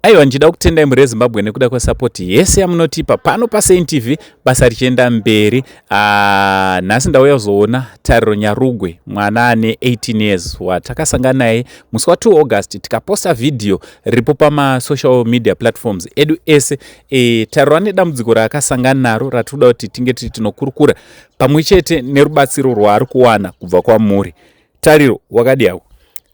Aiwa, ndichida kutendai mhuri yeZimbabwe nekuda kwesapoti yese yamunotipa pano paSaint TV, basa richienda mberi. Nhasi ndauya kuzoona Tariro Nyarugwe, mwana ane 18 years watakasangana naye musi wa2 August, tikaposta vhidhiyo riripo pamasocial media platforms edu ese. Tariro ane dambudziko raakasangana naro ratinoda kuti tinge tiri tinokurukura pamwe chete nerubatsiro rwaari kuwana kubva kwamuri. Tariro, wakadi hako?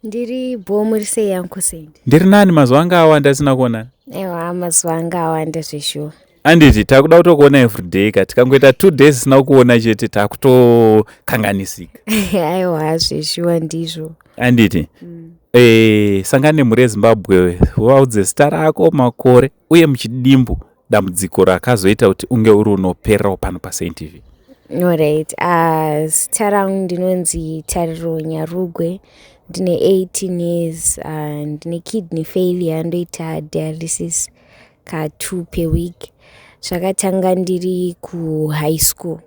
Ndiri bho, muri sei, Uncle Saint? Ndiri nani, mazuva anga awanda asina kuonana. Aiwa, mazuva anga awanda zveshuwa. Anditi takuda kutokuona everyday ka, tikangoita 2 days isina kuona chete takutokanganisika. Aiwa, zveshuwa ndizvo. Anditi sangana nemhuri yeZimbabwe, vaudze zita rako, makore uye muchidimbu dambudziko rakazoita kuti unge uri unopererawo pano paSaint TV. Alright, zita rangu ndinonzi Tariro Nyarugwe, ndine 18 years, ndine kidney failure, ndoita dialysis ka2 per week. Zvakatanga ndiri kuhigh school.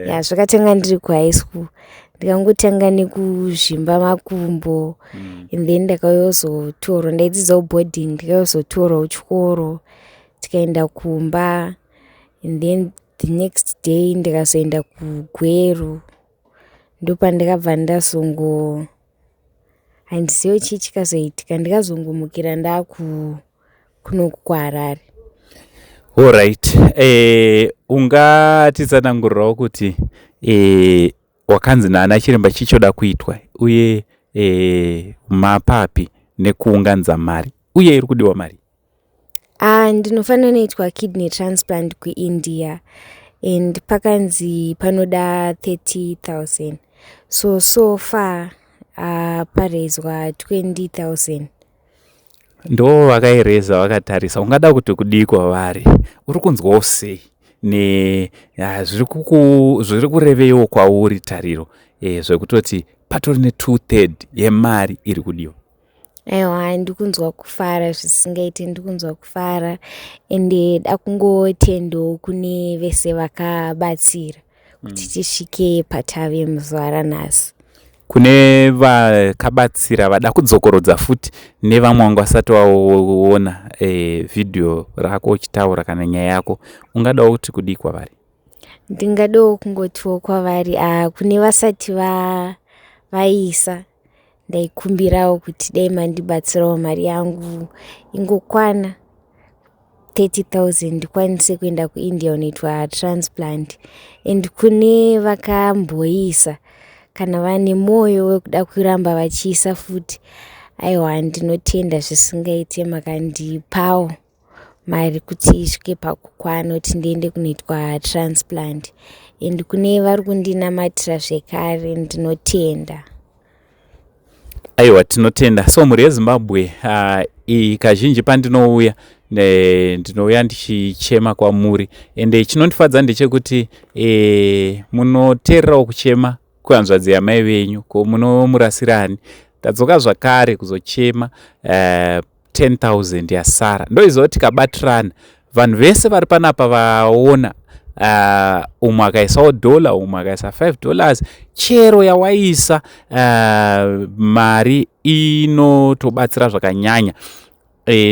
Ya, zvakatanga ndiri kuhigh school, ndikangotanga nekuzvimba makumbo and then ndakayozotorwa, ndaidzidzawo boarding, ndikayozotorwa kuchikoro, tikaenda kumba and then the next day ndikazoenda kuGweru, ndopandakabva ndazongo, handizivi chii chikazoitika, ndikazongomukira ndaku kunoku kuHarare. Alright, ungatitsanangurirawo kuti wakanzi naana chiremba chichoda kuitwa uye mapapi nekuunganidza mari uye iri kudiwa mari? Ndinofanira kunoitwa kidney transplant kuIndia and pakanzi panoda 30,000, so so far paraiswa 20,000. Ndo vakaireza vakatarisa, ungada kuti kudii kwavari? Uri kunzwawo sei zviri kureveiwo kwauri, Tariro, zvekutoti patori ne2/3 yemari iri kudiwa? Aiwa, ndikunzwa kufara zvisingaiti, ndikunzwa kufara ende da kungotendawo kune vese vakabatsira kuti tisvike patave muzuva ranhasi. Kune vakabatsira vada kudzokorodza futi nevamwe vanga vasati vaona vhidhiyo rako uchitaura kana nyaya yako, ungadawo kuti kudii kwavari? Ndingadawo kungotiwo kwavari, kune vasati vaisa, ndaikumbirawo kuti dai mandibatsirawo mari yangu ingokwana 30,000, ndikwanise kuenda kuIndia kunoitwa transplant. And kune vakamboisa, kana vane mwoyo wekuda kuramba vachiisa futi, aiwa, ndinotenda zvisingaite, makandipawo mari kuti isvike pakukwana kuti ndiende kunoitwa transplant. And kune vari kundinamatira zvekare, ndinotenda. Aiwa, tinotenda. So mhuri yeZimbabwe, kazhinji pandinouya ndinouya ndichichema kwamuri, ende chinondifadza ndechekuti munoteererawo kuchema kwehanzvadzi yamai venyu. Ko munomurasirani? Ndadzoka zvakare kuzochema 10,000 yasara. Ndoiziva kuti tikabatirana, vanhu vese vari panapa vaona, umwe akaisawo dhola, umwe akaisa $5, chero yawaisa, mari inotobatsira zvakanyanya.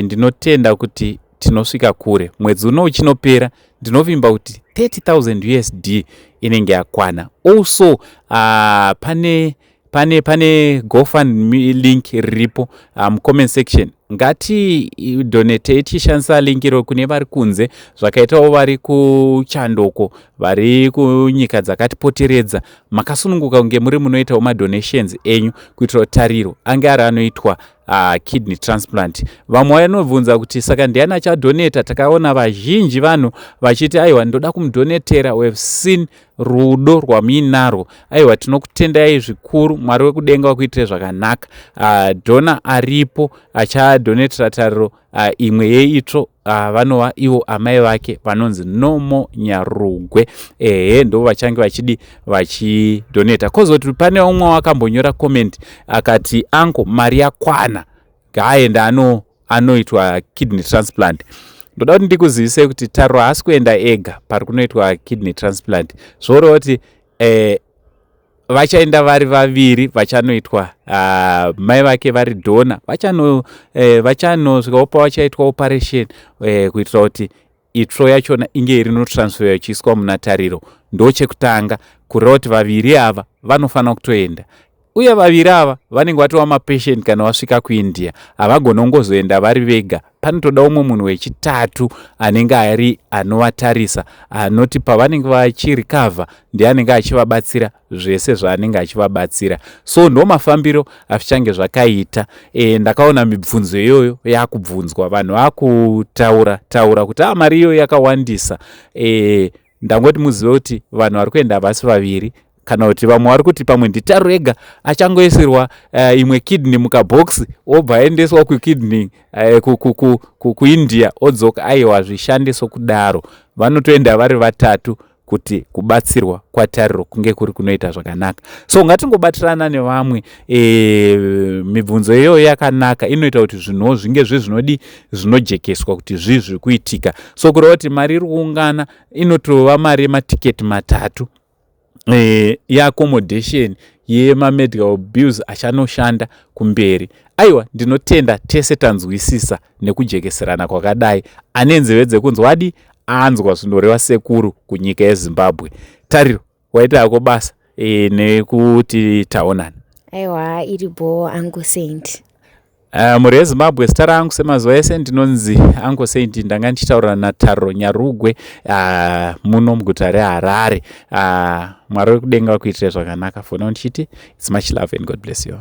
Ndinotenda kuti tinosvika kure. Mwedzi uno uchinopera, ndinovimba kuti 30,000 USD inenge yakwana. Also pane GoFundMe link riripo mucomment section. Ngatidonatei tichishandisa link iro. Kune vari kunze, zvakaitawo vari kuchandoko, vari kunyika dzakatipoteredza, makasununguka kunge muri munoitawo madonations enyu kuitira kuti Tariro ange ari anoitwa kidney transplant. Vamwe vanobvunza kuti saka ndiani achadonata? Takaona vazhinji vanhu vachiti, "Aiwa, ndoda kumudonatera." We have seen rudo rwamuinarwo. Aiwa, tinokutendai zvikuru, Mwari wekudenga wakuitire zvakanaka. Donor aripo achadonatera Tariro imwe yeitsvo, vanova ivo amai vake vanonzi Nomo Nyarugwe. Ehe, ndo vachange vachidi vachidonata. Kozoti pane umwe wakambonyora comment akati, "Uncle, mari yakwana, ngaaenda anoitwa kidney transplant." Ndoda kuti ndikuzivisei kuti Tariro haasi kuenda ega pari kunoitwa kidney transplant. Zvoreva kuti Vachaenda vari vaviri vachanoitwa, mai vake vari donor, vachanosvikawo pavachaitwa operation kuitira kuti itsvo yachona inge iri notransfer ichiiswa muna Tariro. Ndo chekutanga, kureva kuti vaviri ava vanofanira kutoenda, uye vaviri ava vanenge vatova mapatient. Kana vasvika kuIndia, havagoni kungozoenda vari vega. Panotoda umwe munhu wechitatu anenge ari anovatarisa, anoti pavanenge vachirecover ndiye anenge achivabatsira zvese zvaanenge achivabatsira. So ndo mafambiro azvichange zvakaita. Ndakaona mibvunzo iyoyo yakubvunzwa, vanhu vakutaura taura kuti a mari iyoyo yakawandisa. Ndangoti muzive kuti vanhu vari kuenda havasi vaviri, kana kuti vamwe vari kuti pamwe ndiTariro ega achangoisirwa imwe kidney mukabhokisi, obva aendeswa kukidney kuIndia, odzoka. Aiwa, zvishande sokudaro. Vanotoenda vari vatatu kuti kubatsirwa kwaTariro kunge kuri kunoita zvakanaka. So ngatingobatirana nevamwe. Mibvunzo iyoyo yakanaka, inoita kuti zvinhuwo zvinge zvezvinodi zvinojekeswa kuti zvii zviri kuitika. So kureva kuti mari iri kuungana inotova mari yematiketi matatu, yeaccommodation, yemamedical bills achanoshanda kumberi. Aiwa, ndinotenda tese tanzwisisa nekujekeserana kwakadai. Ane nzeve dzekunzwa adi anzwa zvinoreva sekuru kunyika yeZimbabwe. Tariro, waita hako basa nekuti taonana. Aiwa, iripo, Uncle Saint. Mhuri yeZimbabwe, zita rangu semazuva ese ndinonzi Uncle Saint. Ndanga ndichitaura naTariro Nyarugwe muno muguta reHarare. Mwari wekudenga vakuitire zvakanaka. For now ndichiti it's much love and God bless you.